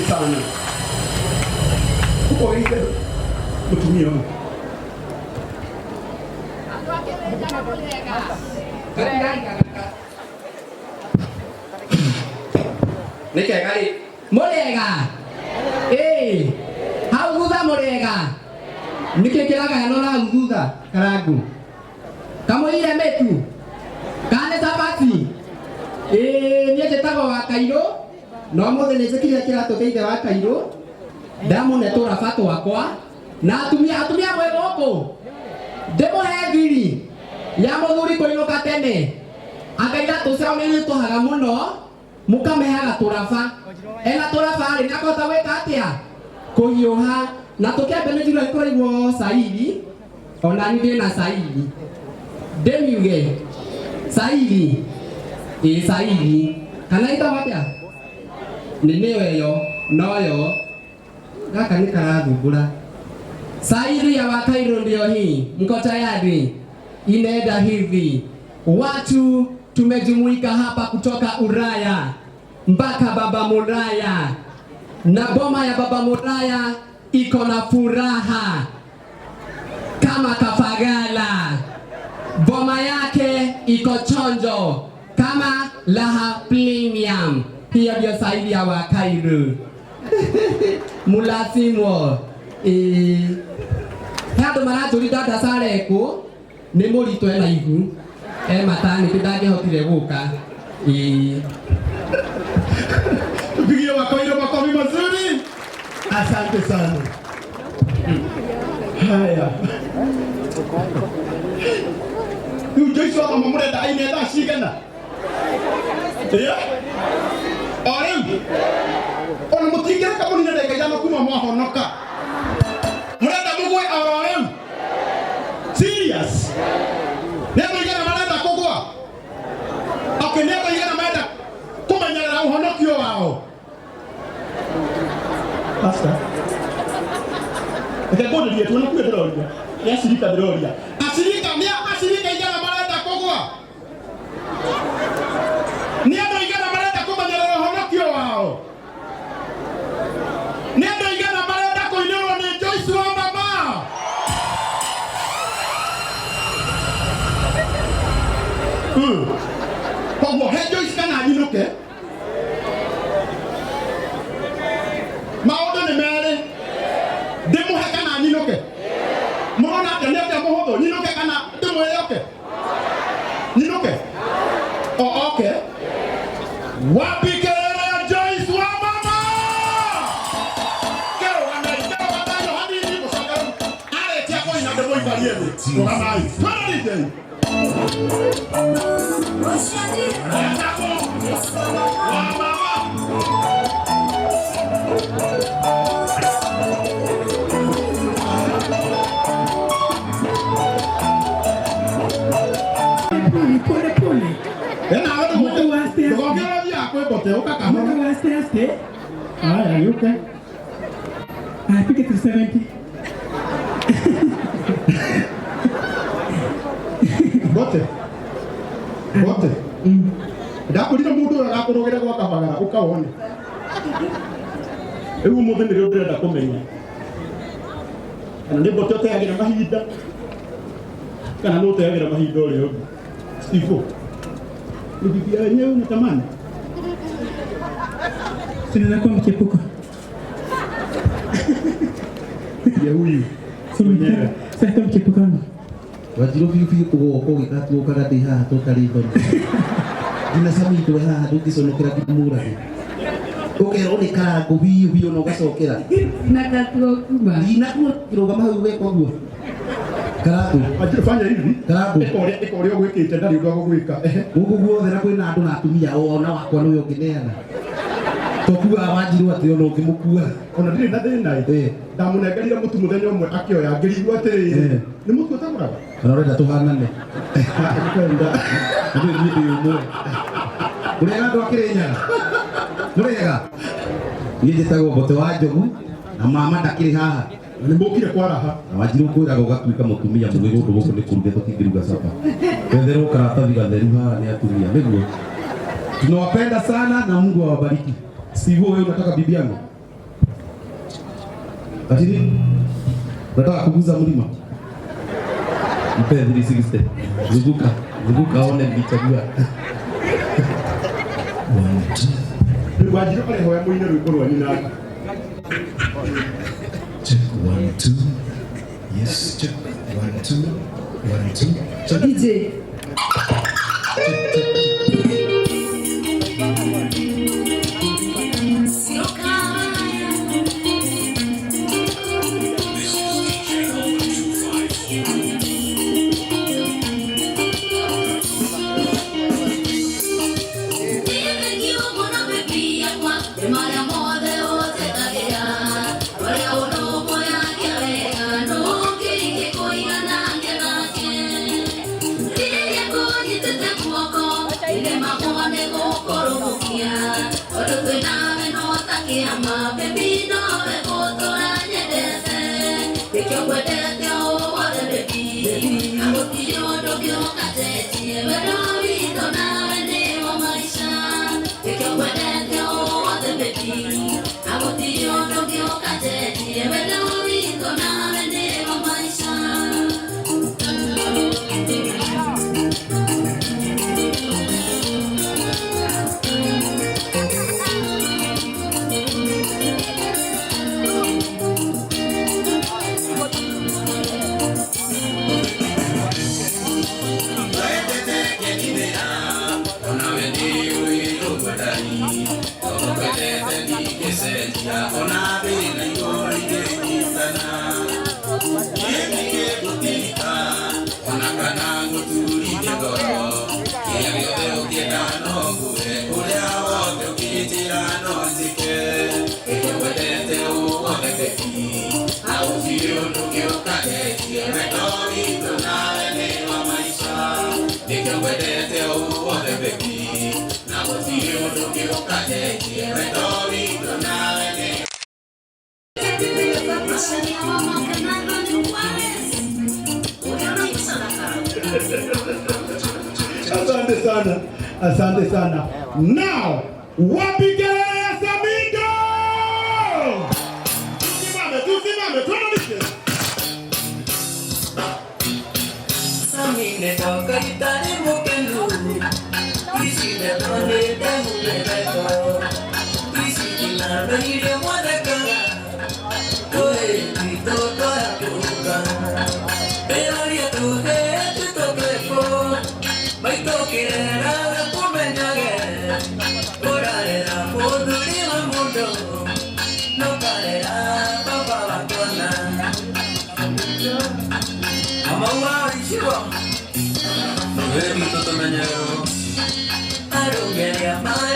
Sana. Uko mutumia ũyũ. Nĩ kega rĩ. Mũrĩega. Ĩĩ. Hau thutha mũrĩega. Nĩkĩ kĩragayanwo na hau thutha karangu? Kamũire mĩtu. Kana nĩ cabaci? Ĩĩ niĩ njĩtagwo wa Kairũ. Na ũmũthĩ nĩ njĩkĩrire kĩratũ kĩa ithe wa Kairũ. Ndamũne tũraba twakwa. Na atumia atumia mwĩ gũkũ. Ndĩmũhe thiri ya mũthuri kũinũka tene. Anga iratũ ciao nĩ iritũhaga mũno mũkamehaga tũraba. Ena tũraba rĩ nĩakũhota gwĩka atĩa? Kũhiũha. Na tũkĩambe nĩ njiguaga nĩkũraigwo cairi, ona niĩ ndĩna cairi. Ndĩmiuge cairi, ĩĩ cairi. Kana ĩtagwo atĩa? Nĩ nĩyo ĩyo, noyo. Gaka nĩ karathumbũra. Sairi ya Wakairo ndio hii. Mko tayari? Inaenda hivi. Watu tumejumuika hapa kutoka Ulaya mpaka Baba Muraya, na boma ya Baba Muraya iko na furaha kama Kafagala. Boma yake iko chonjo kama Raha Premium. Hiyo ndio saidi ya Wakairu. Mulasimwo. Ĩĩ. He andũ maranjũria dada Sara ekũ, nĩ mũritũ ena ihu, e maternity ndangĩhotire gũka. Ĩĩ. Tupigie Wakairo makofi mazuri. Asante sana. Haya. Rĩu Joyce wa mama mũrenda aine thaa cigana? Ĩĩ? O rĩu? Ona mũtingĩreka mũnine ndagĩka ithano kuma mwahonoka. Mũrenda mũgwe oro rĩu? Serious? Nĩ andũ aigana marenda kũgwa? Okay, nĩ andũ aigana marenda kũmenyerera ũhonokio wao? Pastor. Reke ngũrĩrie tuone kuo ndĩroria. Nĩ acirika ndĩroria. Acirika nĩ acirika aigana marenda kũgwa? Nĩ andũ aigana marenda kũmenyerera ũhonokio wao? Nĩ andũ aigana marenda kũinĩrwo nĩ Joyce wa mama? Koguo he Joyce kana nyinũke? Maũndũ nĩ merĩ. Ndĩmũhe kana nyinũke? Mũrona atĩa nĩ atĩa mũhũthũ? Nyinũke kana ndĩmwĩre oke? Nyinũke? O oke? Wapi kelele ya Joyce wa mama? Kĩrũgamei, kĩrũgamei o hanini mũcoke rĩu. Arĩkia kũina ndĩmũikarie thĩ. Rũgamai. Twende DJ. Etagwo wa mama. Pole pole pole. Ena wewe Mwendo wa aste aste. ndũgokĩra ũthiaga kwĩ mbote ũka kahora. Mwendo wa aste aste. Haya, gĩũke. I pick it to 70. Mbote. Mbote. Ndakwĩrire mũndũ ũyũ arakũrũgĩra gwa kabagara ũka wone. Rĩu ũmũthĩ nĩrĩo ndĩrenda kũmenya. Kana nĩ mbote ũteagĩra mahinda kana nĩ ũteagĩra mahinda ũrĩa ũngĩ. Steve, ni bibi yenyewe unatamani? Sinaweza kuwa mchepuko. Ya huyu. Mwenyewe. Sasa mchepuko wangu. Wanjirũ biũ biũ ũgoka ũgĩgatuũkaga ndĩ haha tũtarĩ thoni. Nginya Sami ndwe haha ndũngĩconokera ngĩmũrage. Ũkerwo nĩ karangũ biũ biũ na ũgacokera. Na gatuo kuma. Ndinakuona ũkĩrũgama hau weka ũguo. Karangũ. Wanjirũ fanya hivi. Karangũ. Ĩka ũrĩa ĩka ũrĩa ũgwĩkĩte ndarĩ ũndũ agũgwĩka. Ehe. Gũkũ guothe na kwĩna andũ na atumia ona wakwa nĩwe ũngĩneana. Tũkuaga Wanjirũ atĩ ona ũngĩmũkua. Ona ndirĩ na thĩna ĩ. Ndamũnengerire mũtu mũthenya ũmwe akĩoya ngĩrigwo atĩrĩrĩ. Nĩ mũtu ũtagũraga? Kana ũrenda tũhanane. Nĩkwenda. Nĩ niĩ ndĩ ũmwe. Mũrĩega andũ a Kĩrĩnyaga? Mũrĩega? Niĩ njĩtagwo Mbote wa Njogu na mama ndakĩrĩ haha. Na nĩ mũkire kwaraha. Na Wanjirũ ngwĩraga ũgatuĩka mũtumia mũgĩ gũkũ gũkũ nĩ kũruge tũtingĩruga capa. Wetherwo karatathi gatheru haha nĩ atumia nĩguo. Tunawapenda sana na Mungu awabariki. Steve, wewe unataka bibi yangu? Ati nataka kuguza mlima. Mpe 360. Zunguka, zunguka aone nilichagua. 1 2. Rwanjiro karihoya muine rwimbo rwanyu nake. Check 1 2. Yes, check 1 2 1 2. Check. DJ. Check, check, check. Asante sana, asante sana. Now, wapi kelele ya Samido? Tusimame, tusimame, tuanze. Samine toka itani mukenu. Isine tone temu leleko. Isine na nire mwadaka. Toe tito toya kuka. Pero ya tu he tu toklefo. Maitokirera kumenyage. Orarera muduri wa mundo. No karera baba wakona. Amawa ishiwa. Arungeria mai.